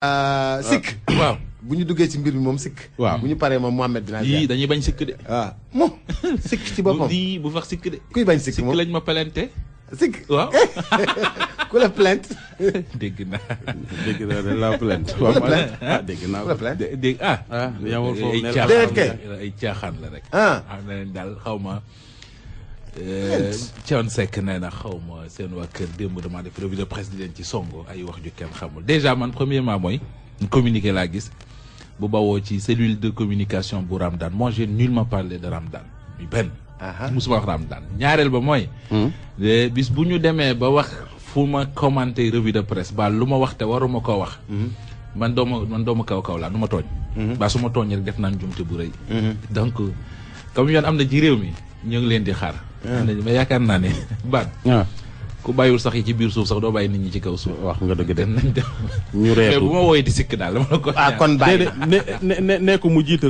sikk waaw bu ñu duggee ci mbir mi moom sikk. waaw bu ñu paree moom Mouhamed dinaa yii dañuy bañ sikk de. waaw moom sikk ci boppam lii bu fax sikk de. kuy bañ sikk moom lañ ma pelente. sikk waaw. ku la plainte. dégg naa. dégg naa dañ laa plainte. ku la plainte ah dégg naa ku la plainte. dégg ah. yamul foofu ne ay caaxaan la rek. ah xam nañ daal xaw ma. Thione Seck nee na xaw ma seen waa kër démb dama def revue de presse di leen ci songo ay wax ju kenn xamul déjà man premièrement mooy communiqué laa gis bu bawoo ci cellule de communication bu Ramdan moi j'ai nullement parlé de Ramdan bi benn musuma wax Ramdan ñaareel ba mooy bis bu ñu demee ba wax fu ma commenté revue de presse ba lu ma wax te waruma ko wax man dooma kaw laa nu ma tooñ ba su ma tooñ rek def naa njumte bu rëy donc comme yoon am na ci réew mi ñu ngi leen di xaar mais yaakaar naa ne baat ku bàyyiwul sax yi ci biir suuf sax doo bàyyi nit ñi ci kaw suuf wax nga dëgg de nañ dem ñu reetu mais bu ma wooyee di sikk daal dama la ko kon bàyyi ne ko mu jiital